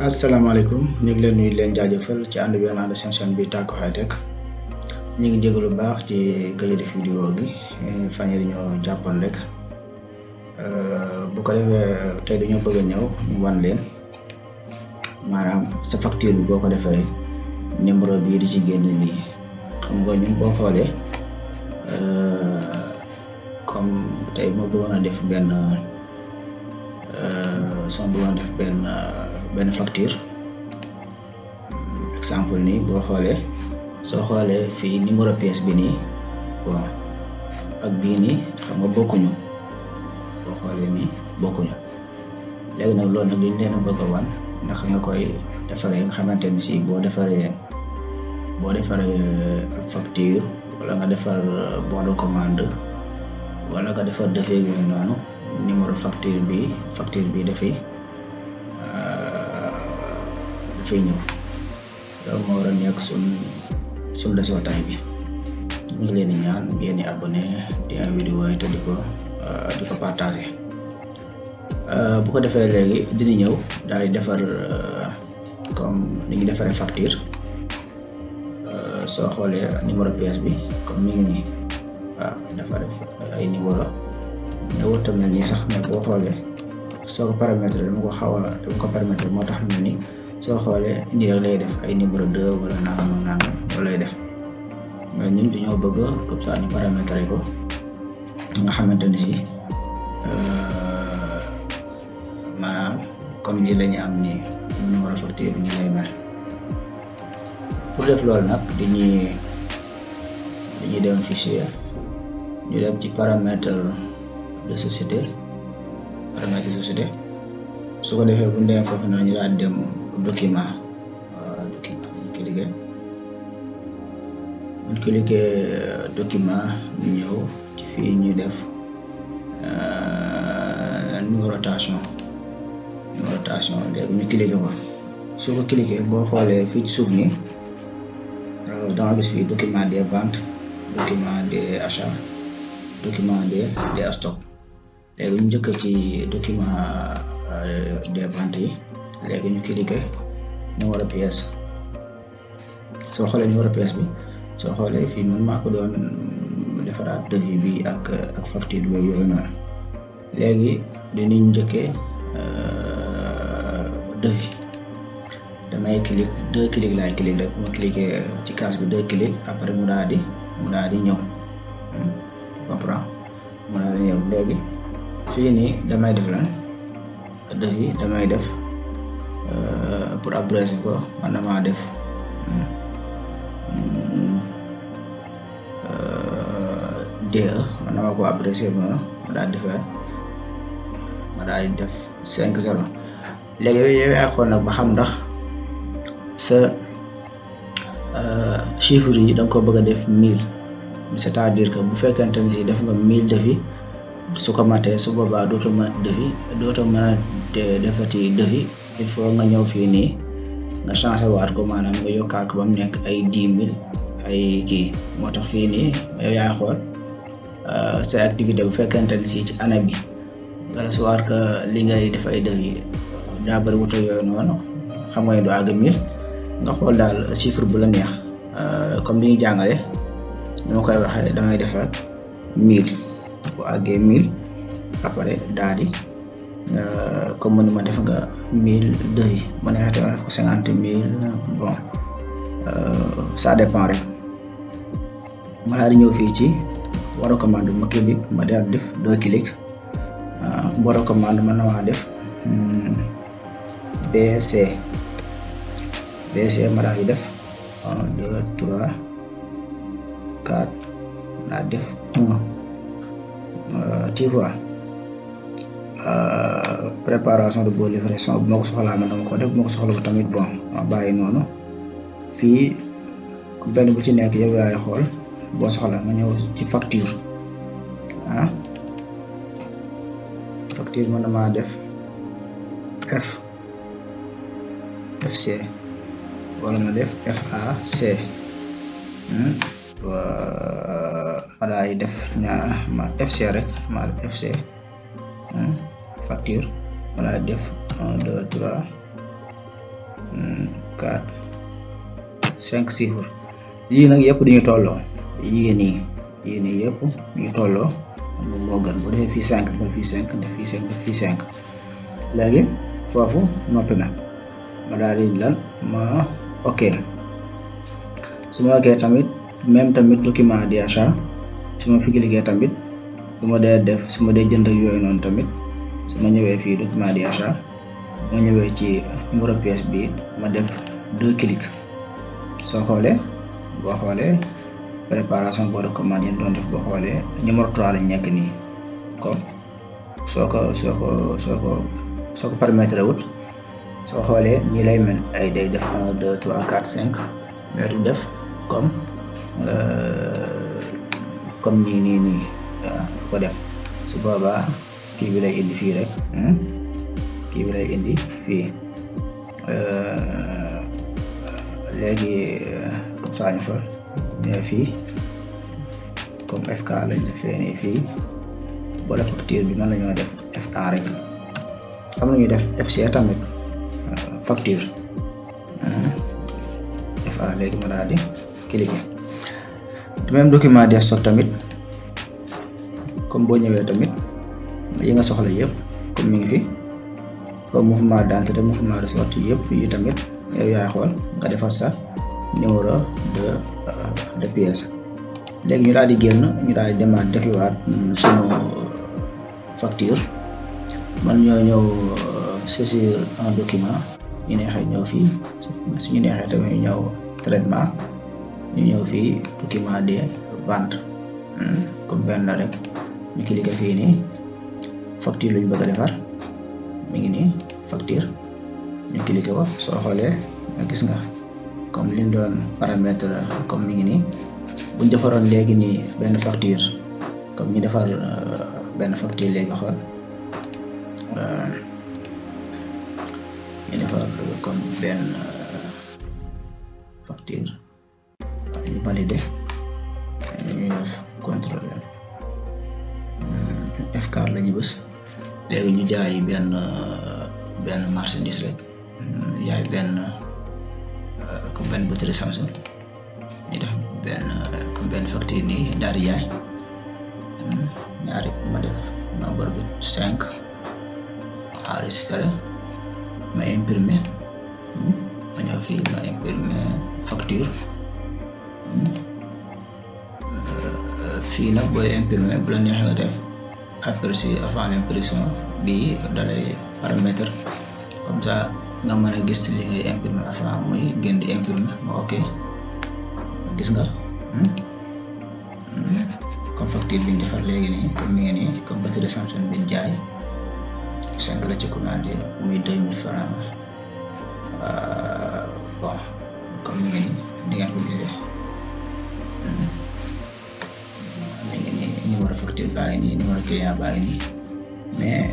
asalaamaaleykum ñu ngi leen nuyu leen jaajëfal ci ànd bi ànd seen chaîne bi Tacko High Tech ñu ngi jégalu bu baax ci gëj a def vidéo gi fan yii ñoo jàppoon rek bu ko defee tey dañoo bëgg a ñëw ñu wan leen maanaam sa facture bi boo ko defee numéro bii di ci génn nii xam nga ñun boo xoolee comme tey moo bëggoon a def benn benn facture exemple nii boo xoolee soo xoolee fii numéro pièce bi nii bon ak bii nii xam nga bokkuñu boo xoolee nii bokkuñu léegi nag loolu nag liñ leen a bëgg a wan naka nga koy defaree nga xamante ni si boo defaree ab facture wala nga defar bon de commande wala nga defar defee yooyu noonu numéro facture bi dafay ñëw loolu moo war a nekk suñ leçon tay bi ñu ngi leen di ñaan ngeen di abonné di am vidéo yi te di ko partager bu ko defee léegi dina ñëw daal di defar comme ni ñu defaree facture soo xoolee numéro pièce bi comme mi ngi nii waaw dafa def ay numéro ñëw tamit nii sax mais boo xoolee soo ko paramètre dama ko paramètre moo tax mel ni soo xoolee indi rek lay def ay numéro 2 wala nangam loolu lay def mais ñun dañoo bëgg comme ça ñu paramètre ko nga xamante ni si maanaam comme lii la ñu am nii numéro facture bi ñu lay mel pour def loolu nag dañuy dem fichier ñu dem ci paramètre de société su ko defee bu ñu demee foofu noonu ñu daal dem document ñu cliqué document ñu ñëw ci fii ñu def numérotation léegi ñu cliqué ko soo ko cliqué boo xoolee fii ci suuf nii danga gis fii document des ventes document des achats document des stocks léegi ñu njëkk ci document des ventes yi léegi ñu cliqué numéro pièce soo xoolee numéro pièce bi soo xoolee fii man maa ko doon defaraat devis bi ak facture bi yooyu noonu léegi dañuy njëkkee devis damay deux clics laay clic rek ma cliqué ci case bi 2 clics après mu daal di ñëw comprend mu daal di ñëw léegi fii nii damay def lan devis damay def pour abréger ko man damaa def DE man dama ko abréger noonu ma daal di def 5-0 léegi yow yaa xool nag ba xam ndax sa chiffre yi da nga ko bëgg a def 1000 c'est-à-dire que bu fekkente ni si def nga 1000 devis su ko matee su boobaa dootoo mën a defati devis il faut nga ñëw fii nii nga changé waat ko maanaam nga yokkaat ko ba mu nekk ay 10 000 ay kii moo tax fii nii yow yaa xool sa activité bu fekkente ni si ci année bi wala soit que li ngay def ay devis daa bëri wuute yooyu noonu xam nga ne du àgg 1000 nga xool daal chiffre bu la neex comme li ñu jàngale ni ma koy waxee damay def rek 1000 bu àggee 1000 après daal di comme ni ma def nga 1000 devis ma neexee tamit def ko 50 000 bon ça dépend rek ma daal di ñëw fii ci boro commande ma clic ma daal def 2 clics boro commande man na maa def BC ma daal di def 1 2 3 4 ma daal def 1 tu vois préparation de bonne livraison bu ma ko soxlaa man dama ko def bu ma ko soxla tamit bon ma bàyyi noonu fii benn bu ci nekk yow yaay xool boo soxla ma ñëw ci facture facture man damaa def FC wala ma def FAC ma daay def ma FC rek ma def FC facture ma daay def 1 2 3 4 5 chiffres yii nag yëpp duñu tolloo yii nii yëpp ñu tolloo moo gën boo defee fii 5 defal fii 5 def fii 5 def fii 5 léegi foofu noppi na ma daal di lan ma ok su ma ok tamit même tamit document d'achat su ma fi cliquer tamit su ma dee jënd ak yooyu noonu tamit su ma ñëwee fii document d'achat ma ñëwee ci numéro pièce bi ma def 2 clics boo xoolee préparation boo de commande yéen doon def boo xoolee numéro 3 lañ nekk nii comme soo ko permettre wut soo xoolee nii lay mel ay day def 1 2 3 4 5 mais du def comme nii du ko def su boobaa kii bi lay indi fii rek kii bi lay indi fii léegi comme ça ñu xool mais fii comme FK lañ defee nii fii boo def facture bi mën nañoo def FA rek am nañu def FC tamit facture FA léegi ma daal di cliquer même document de stock tamit comme boo ñëwee tamit yi nga soxla yëpp comme mi ngi fi comme mouvement d'entrée mouvement de sortie yëpp yi tamit yow yaay xool nga defar sa numéro de pièce léegi ñu daal di génn ñu daal di demaat defiwaat sunu facture man ñoo ñëw saisir un document ñu neexee ñëw fii suñu neexee tamit ñu ñëw traitement ñu ñëw fii document de vente comme benn rek ñu cliquer fii nii facture lañu bëgg a defar mi ngi nii facture ñu cliquer ko soo xoolee nga gis nga comme liñ doon paramètre comme mi ngi nii buñ defaroon léegi nii benn facture comme ñu defar benn facture léegi xool ñu defar comme benn facture ñu valider ñu def contrôler F4 la ñu bës léegi ñu jaay benn marchandise rek jaay benn comme benn batterie Samsung ñu def comme benn facture nii daal di jaay ñaari ma def nombre bi 5 enregistré ma imprimer ma ñëw fii ma imprimer facture fii nag booy imprimer bu la neexee nga def aperçu avant l'impression bi dalay paramètre comme ça nga mën a gis li ngay imprimer avant muy gën di imprimer ma ok gis nga comme facture bi ñu defar léegi nii comme mi ngi nii comme batterie Samsung bi ñu jaay 5 la ci commandé muy 2000 francs bon comme mi ngi nii di ngeen ko gisee mi ngi nii numéro facture baa ngi nii numéro client baa ngi nii mais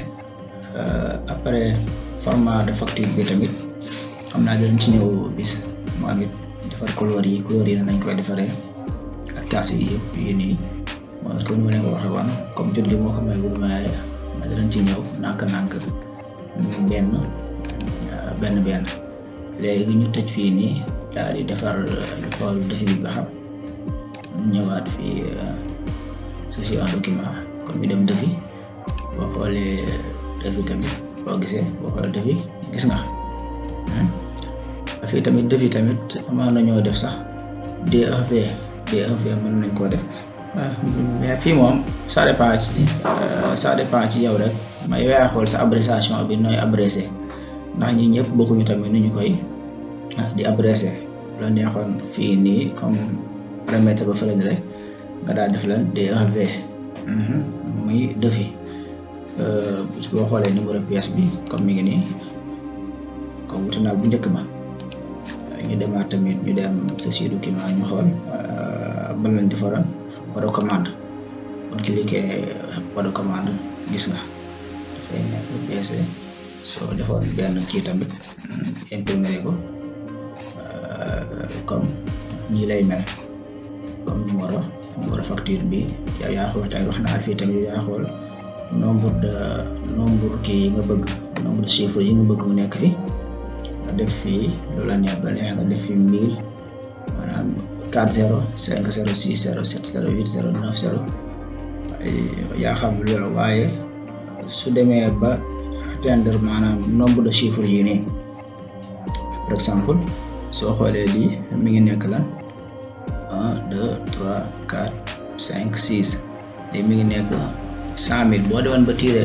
après format de facture bi tamit xam naa dinañ ci ñëw bis moom it defar couleur yi nañ koy defaree ak kaas yi yëpp yi nii moom it comme ni ma leen ko waxee woon comme jot li moo ko may wul may ma dinañ ci ñëw nànk benn léegi ñu tëj fii nii daal di defar ñu xool defi bi ba xam ñëwaat fii ceci un document comme ñu dem defi boo xoolee defi tamit boo gisee boo xoolee defi gis nga fii tamit defi tamit mën nañoo def sax DEV mën nañ koo def mais fii moom ça dépend ci yow rek ma yow yaa xool sa abréciation bi nooy abrégé ndax ñi ñëpp bokkuñu tamit ni ñu koy di abrégé la neexoon fii nii comme paramètre ba fële rek nga daal def lan DEV muy defi boo xoolee numéro pièce bi comme mi ngi nii comme wuute naa bu njëkk ba ñu demaat tamit ñu dem ceci document ñu xool ba lañ defaroon boo de commande on cliquer boo de commande gis nga dafay nekk BC soo defoon benn kii tamit imprimer ko comme ñii lay mel comme numéro facture bi yow yaa xool tamit wax naa fii tamit yaa xool nombre kii yi nga bëgg nombre de chiffres yi nga bëgg mu nekk fi nga def fii lu la neex ba neex nga def fii 1000 maanaam 40 50 60 70 80 90 yaa xam loolu waaye su demee ba atteindre maanaam nombre de chiffres yi nii par exemple soo xoolee lii mi ngi nekk lan 1 2 3 4 5 6 lii mi ngi nekk 100 000 boo demoon ba tiré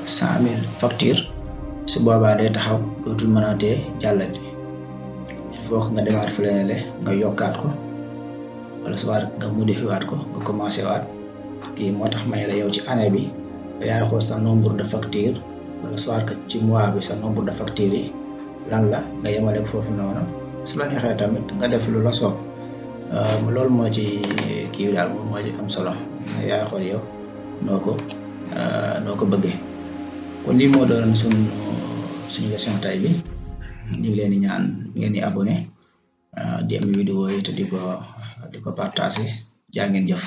100 000 facture su boobaa day taxaw dootul mënaatee jàllale il faut que nga demaat fële ne nga yokkaat ko wala soit nga modifié waat ko nga commencé waat kii moo tax may la yow ci année bi yaay xool sa nombre de facture wala soit que ci mois bi sa nombre de facture yi lan la nga yemale foofu noonu su la neexee tamit nga def lu la soob loolu moo ci kii daal moom moo ci am solo yaay xool yow noo ko bëggee kon lii moo doon suñu leçon tay bi ñu ngi leen di ñaan ngeen di abonné di am vidéo yi te di ko partager jaa ngeen jëf